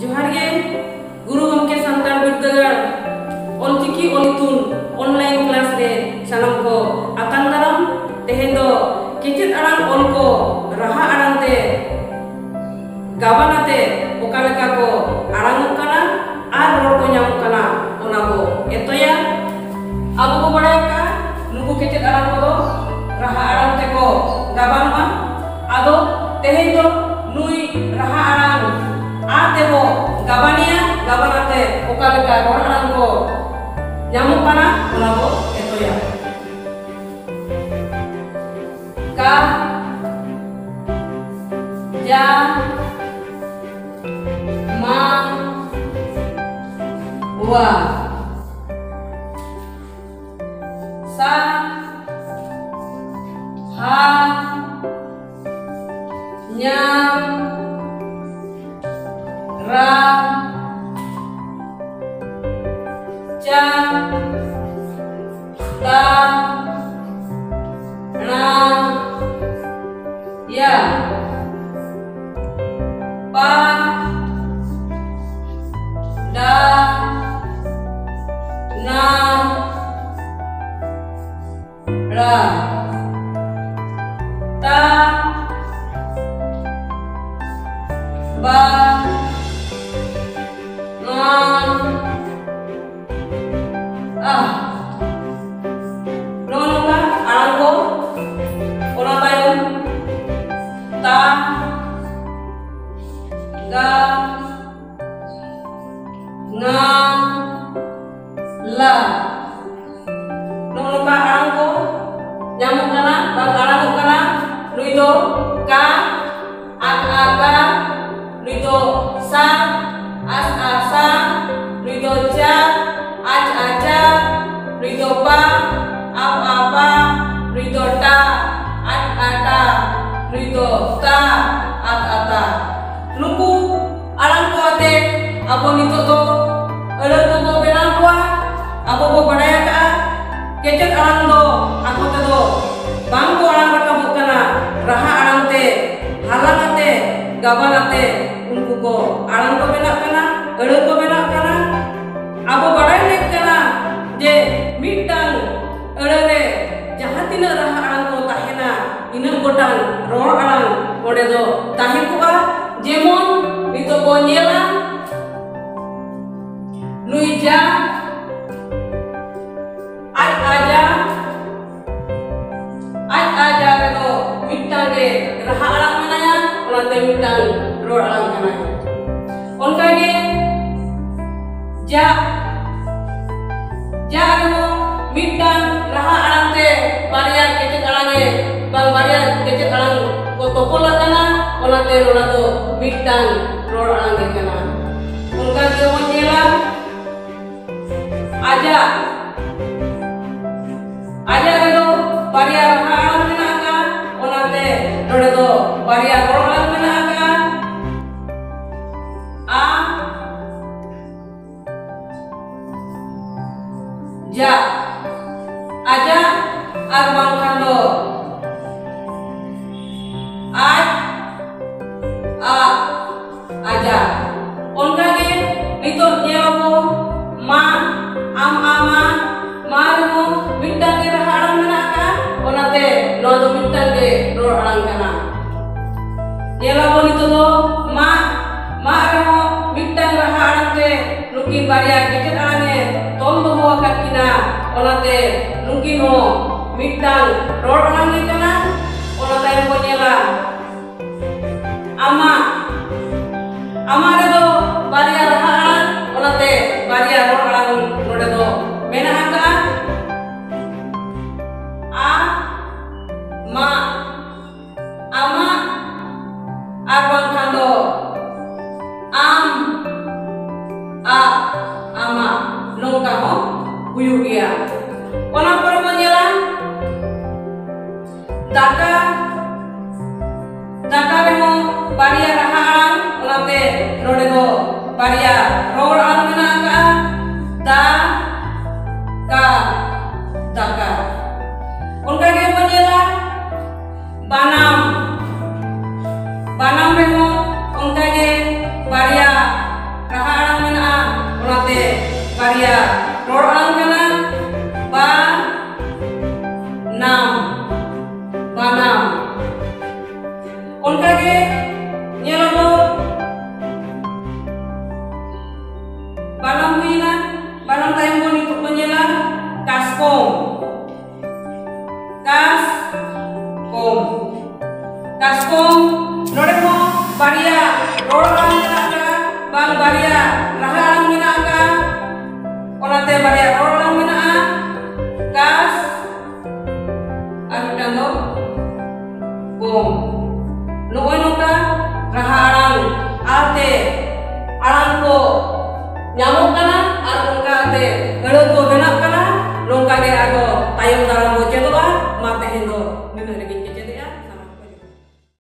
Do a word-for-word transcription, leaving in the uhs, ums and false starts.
ᱡᱚᱦᱟᱨ ᱜᱮ ᱜᱩᱨᱩ ᱜᱚᱢᱠᱮ ᱥᱟᱱᱛᱟᱲ ᱵᱤᱨᱫᱟᱹᱜᱟᱲ ᱚᱞᱪᱤᱠᱤ ᱚᱞ ᱤᱛᱩᱱ online class ᱨᱮ ᱥᱟᱱᱟᱢ ᱠᱚ ᱟᱛᱟᱝ ᱫᱟᱨᱟᱢ᱾ ᱛᱮᱦᱮᱧ ᱫᱚ ᱠᱮᱪᱮᱫ ᱟᱲᱟᱝ ᱚᱞ ᱠᱚ ᱨᱟᱦᱟ ᱟᱲᱟᱝ ᱛᱮ ᱜᱟᱵᱟᱱ ᱟᱛᱮ ᱚᱠᱟ ᱞᱮᱠᱟ ᱠᱚ ᱟᱲᱟᱝᱚᱜ ᱠᱟᱱᱟ ᱟᱨ ᱨᱚᱲ ᱠᱚ ᱧᱟᱢᱚᱜ ᱠᱟᱱᱟ, ᱚᱱᱟ ᱵᱚ ᱮᱛᱚᱭᱟ᱾ ᱟᱵᱚ ᱵᱚ ᱵᱟᱲᱟᱭ ᱠᱟᱜᱼᱟ, ᱱᱩᱠᱩ ᱠᱮᱪᱮᱫ ᱟᱲᱟᱝ ᱠᱚᱫᱚ ᱨᱟᱦᱟ ᱟᱲᱟᱝ ᱛᱮᱠᱚ ᱜᱟᱵᱟᱱᱚᱜᱼᱟ᱾ ᱟᱫᱚ ᱛᱮᱦᱮᱧ ᱫᱚ ᱱᱩᱭ ᱨᱟᱦᱟ ᱟᱲᱟᱝ ᱟᱨ ᱛᱮᱵᱚ ᱜᱟᱵᱟᱱᱮᱭᱟ, ᱜᱟᱵᱟᱱ ᱟᱛᱮ ᱚᱠᱟ ᱞᱮᱠᱟ ᱨᱚᱲ ᱟᱲᱟᱝ ᱠᱚ ᱧᱟᱢᱚᱜ ᱠᱟᱱᱟ, ᱚᱱᱟ ᱵᱚ ᱮᱛᱚᱭᱟ᱾ ᱠᱟ, ᱡᱟ, ᱢᱟ, ᱣᱟ, ᱥᱟ, ᱦᱟ, ᱧᱟ, ᱨᱟ, ᱪᱟ, ᱛᱟ, ᱬᱟ, ᱭᱟ, ᱯᱟ, ᱰᱟ, ᱱᱟ, ᱲᱟ, ᱛᱟ, ᱵᱟ, ᱝᱟ, ᱟ᱾ ᱱᱚᱜᱼᱚ ᱱᱚᱝᱠᱟ ᱟᱲᱟᱝ ᱠᱚ᱾ ᱚᱱᱟ ᱛᱟᱭᱚᱢ ᱛᱟ, ᱜᱟ, ᱝᱟ, ᱞᱟ᱾ ᱱᱚᱜᱼᱚ ᱱᱚᱝᱠᱟ ᱟᱲᱟᱝ ᱠᱚ ᱧᱟᱢᱚᱜ ᱠᱟᱱᱟ, ᱵᱟᱝ ᱟᱲᱟᱝᱚᱜ ᱠᱟᱱᱟ᱾ ᱱᱩᱭ ᱫᱚ ᱠᱟ, ᱟᱠ ᱟ ᱠᱟ, ᱱᱩᱭ ᱫᱚ ᱥᱟ, ᱟᱥ ᱟ ᱥᱟ, ᱱᱩᱭ ᱫᱚ ᱪᱟ, ᱟᱪ ᱟ ᱪᱟ, ᱱᱩᱭ ᱫᱚ ᱯᱟ, ᱟᱯ ᱟ ᱯᱟ, ᱱᱩᱭ ᱫᱚ ᱴᱟ, ᱟᱴ ᱟ ᱴᱟ, ᱱᱩᱭ ᱫᱚ ᱛᱟ, ᱟᱛ ᱟ ᱛᱟ᱾ ᱱᱩᱠᱩ ᱟᱲᱟᱝ ᱠᱚ ᱟᱛᱮ ᱟᱵᱚ ᱱᱤᱛᱚᱜ ᱫᱚ ᱟᱹᱲᱟᱹ ᱠᱚᱵᱚ ᱵᱮᱱᱟᱣ ᱠᱚᱣᱟ᱾ ᱟᱵᱚ ᱵᱚ ᱵᱟᱲᱟᱭ ᱟᱠᱟᱫᱼᱟ, ᱠᱮᱪᱮᱫ ᱟᱲᱟᱝ ᱫᱚ ᱟᱠᱚ ᱛᱮᱫᱚ ᱵᱟᱝ ᱠᱚ ᱟᱲᱟᱝ ᱨᱟᱠᱟᱵᱚᱜ ᱠᱟᱱᱟ᱾ ᱨᱟᱦᱟ ᱟᱲᱟᱝ ᱛᱮ ᱦᱟᱞᱟᱝ ᱟᱛᱮ, ᱜᱟᱵᱟᱱ ᱟᱛᱮ ᱩᱱᱠᱩ ᱠᱚ ᱟᱲᱟᱝ ᱠᱚ ᱵᱮᱱᱟᱜ ᱠᱟᱱᱟ, ᱟᱹᱲᱟᱹ ᱠᱚ ᱵᱮᱱᱟᱜ ᱠᱟᱱᱟ᱾ ᱟᱵᱚ ᱵᱟᱲᱟᱭ ᱞᱮᱠ ᱠᱟᱱᱟ ᱡᱮ ᱢᱤᱫᱴᱟᱝ ᱟᱹᱲᱟᱹ ᱨᱮ ᱡᱟᱦᱟᱸ ᱛᱤᱱᱟᱹᱜ ᱨᱟᱦᱟ ᱟᱲᱟᱝ ᱠᱚ ᱛᱟᱦᱮᱱᱟ, ᱤᱱᱟᱹᱜ ᱜᱚᱴᱟᱝ ᱨᱚᱲ ᱟᱲᱟᱝ ᱚᱸᱰᱮ ᱫᱚ ᱛᱟᱦᱮᱸ ᱠᱚᱜᱼᱟ᱾ ᱡᱮᱢᱚᱱ ᱱᱤᱛᱚᱜ ᱵᱚᱱ ᱧᱮᱞᱟ, ᱱᱩᱭ ᱡᱟ, ᱟᱡ ᱟᱡᱟ, ᱟᱡ ᱟᱡᱟ ᱨᱮᱫᱚ ᱢᱤᱫᱴᱟᱝ ᱜᱮ ᱨᱟᱦᱟ ᱟᱲᱟᱝ ᱢᱮᱱᱟᱭᱟ, ᱚᱱᱟᱛᱮ ᱢᱤᱫᱴᱟᱝ ᱨᱚᱲ ᱟᱲᱟᱝ ᱠᱟᱱᱟᱭ᱾ ᱚᱱᱠᱟᱜᱮ ᱡᱟ, ᱡᱟ ᱨᱮᱦᱚᱸ ᱢᱤᱫᱴᱟᱝ ᱨᱟᱦᱟ ᱟᱲᱟᱝ ᱛᱮ ᱵᱟᱨᱭᱟ ᱠᱮᱪᱮᱫ ᱟᱲᱟᱝ ᱮ, ᱵᱟᱝ, ᱵᱟᱨᱭᱟ ᱠᱮᱪᱮᱫ ᱟᱲᱟᱝ ᱠᱚ ᱛᱚᱯᱚᱞ ᱟᱠᱟᱱᱟ, ᱚᱱᱟᱛᱮ ᱱᱚᱰᱮ ᱫᱚ ᱢᱤᱫᱴᱟᱝ ᱨᱚᱲ ᱟᱲᱟᱝ ᱜᱮ ᱠᱟᱱᱟ᱾ ᱚᱱᱠᱟ ᱜᱮᱵᱚᱱ ᱧᱮᱞᱟ, ᱟᱡᱟᱜ, ᱟᱡᱟᱜ ᱨᱮᱫᱚ ᱵᱟᱨᱭᱟ ᱨᱟᱦᱟ ᱟᱲᱟᱝ ᱢᱮᱱᱟᱜ ᱟᱠᱟᱫᱼᱟ, ᱚᱱᱟᱛᱮ ᱱᱚᱰᱮ ᱫᱚ ᱵᱟᱨᱭᱟ ᱨᱚᱲ ᱟᱲᱟᱝ ᱢᱮᱱᱟᱜ ᱟᱠᱟᱫᱼᱟ᱾ ᱟ, ᱡᱟ, ᱟᱡᱟᱜ, ᱟᱨ ᱵᱟᱝᱠᱷᱟᱱ ᱫᱚ ᱟᱡ, ᱟ, ᱟᱡᱟᱜ᱾ ᱚᱱᱠᱟᱜᱮ ᱱᱤᱛᱚᱜ ᱧᱮᱞ ᱟᱵᱚ, ᱢᱟ, ᱟᱢ, ᱟᱢᱟ, ᱢᱟ ᱨᱮᱦᱚᱸ ᱢᱤᱫᱴᱟᱝ ᱜᱮ ᱨᱟᱦᱟ ᱟᱲᱟᱝ ᱢᱮᱱᱟᱜ ᱟᱠᱟᱫᱼᱟ, ᱚᱱᱟᱛᱮ ᱱᱚᱣᱟ ᱫᱚ ᱢᱤᱫᱴᱟᱝ ᱜᱮ ᱨᱚᱲ ᱟᱲᱟᱝ ᱠᱟᱱᱟ᱾ ᱧᱮᱞ ᱟᱵᱚ ᱱᱤᱛᱚᱜ ᱫᱚ ᱢᱟ, ᱢᱟ ᱨᱮᱦᱚᱸ ᱢᱤᱫᱴᱟᱝ ᱨᱟᱦᱟ ᱟᱲᱟᱝ ᱛᱮ ᱱᱩᱠᱤᱱ ᱵᱟᱨᱭᱟ ᱠᱮᱪᱮᱫ ᱟᱲᱟᱝ ᱮ ᱛᱚᱞ ᱫᱚᱦᱚ ᱟᱠᱟᱫ ᱠᱤᱱᱟ, ᱚᱱᱟᱛᱮ ᱱᱩᱠᱤᱱ ᱦᱚᱸ ᱢᱤᱫᱴᱟᱝ ᱨᱚᱲ ᱟᱲᱟᱝ ᱜᱮ ᱠᱟᱱᱟ᱾ ᱚᱱᱟ ᱛᱟᱭᱚᱢ ᱵᱚᱱ ᱧᱮᱞᱟ ᱟᱢᱟᱜ, ᱟᱢᱟᱜ ᱨᱮᱫᱚ ᱵᱟᱨᱭᱟ ᱨᱟᱦᱟ ᱟᱲᱟᱝ, ᱚᱱᱟᱛᱮ ᱵᱟᱨᱭᱟ ᱨᱚᱲ ᱟᱲᱟᱝ ᱱᱚᱰᱮ ᱫᱚ ᱢᱮᱱᱟᱜ ᱟᱠᱟᱫᱼᱟ᱾ ᱟ, ᱢᱟ, ᱟᱢᱟᱜ, ᱟᱨ ᱵᱟᱝᱠᱷᱟᱱ ᱫᱚ ᱟᱢ, ᱟ, ᱟᱢᱟᱜ, ᱱᱚᱝᱠᱟ ᱦᱚᱸ ᱦᱩᱭᱩᱜ ᱜᱮᱭᱟ᱾ ᱚᱱᱟ ᱯᱚᱨᱮ ᱵᱚᱱ ᱧᱮᱞᱟ ᱫᱟᱠᱟ, ᱫᱟᱠᱟ ᱨᱮᱦᱚᱸ ᱵᱟᱨᱭᱟ ᱨᱟᱦᱟ ᱟᱲᱟᱝ, ᱚᱱᱟᱛᱮ ᱱᱚᱰᱮ ᱫᱚ ᱵᱟᱨᱭᱟ ᱨᱚᱲ ᱟᱲᱟᱝ ᱢᱮᱱᱟᱜ ᱟᱠᱟᱫᱼᱟ, ᱫᱟ, ᱠᱟ, ᱫᱟᱠᱟ᱾ ᱚᱱᱠᱟ ᱜᱮ ᱵᱚᱱ ᱧᱮᱞᱟ ᱵᱟᱱᱟᱢ, ᱵᱟᱱᱟᱢ ᱨᱮᱦᱚᱸ ᱚᱱᱠᱟ ᱜᱮ ᱵᱟᱨᱭᱟ ᱨᱚᱲ ᱟᱲᱟᱝ ᱠᱟᱱᱟ᱾ ᱵᱟ ᱱᱟᱢ, ᱵᱟᱱᱟᱢ᱾ ᱚᱱᱠᱟᱜᱮ ᱧᱮᱞ ᱟᱵᱚ, ᱵᱟᱱᱟᱢ ᱦᱩᱭᱱᱟ, ᱵᱟᱱᱟᱢ ᱛᱟᱭᱚᱢ ᱵᱚᱱ ᱱᱤᱛᱚᱜ ᱵᱚᱱ ᱧᱮᱞᱟ ᱠᱟᱥᱠᱚᱢ᱾ ᱠᱟᱥᱠᱚᱢ, ᱠᱟᱥᱠᱚᱢ᱾ ᱱᱚᱰᱮ ᱦᱚᱸ ᱵᱟᱨᱭᱟ ᱨᱚᱲ ᱟᱲᱟᱝ ᱢᱮᱱᱟᱜ ᱟᱠᱟᱫᱟ, ᱵᱟᱝ ᱵᱟᱨᱭᱟ ᱨᱟᱦᱟ ᱟᱲᱟᱝ ᱢᱮᱱᱟᱜ ᱟᱠᱟᱫᱟ᱾ ᱚᱱᱟᱛᱮ ᱵᱟᱨᱭᱟ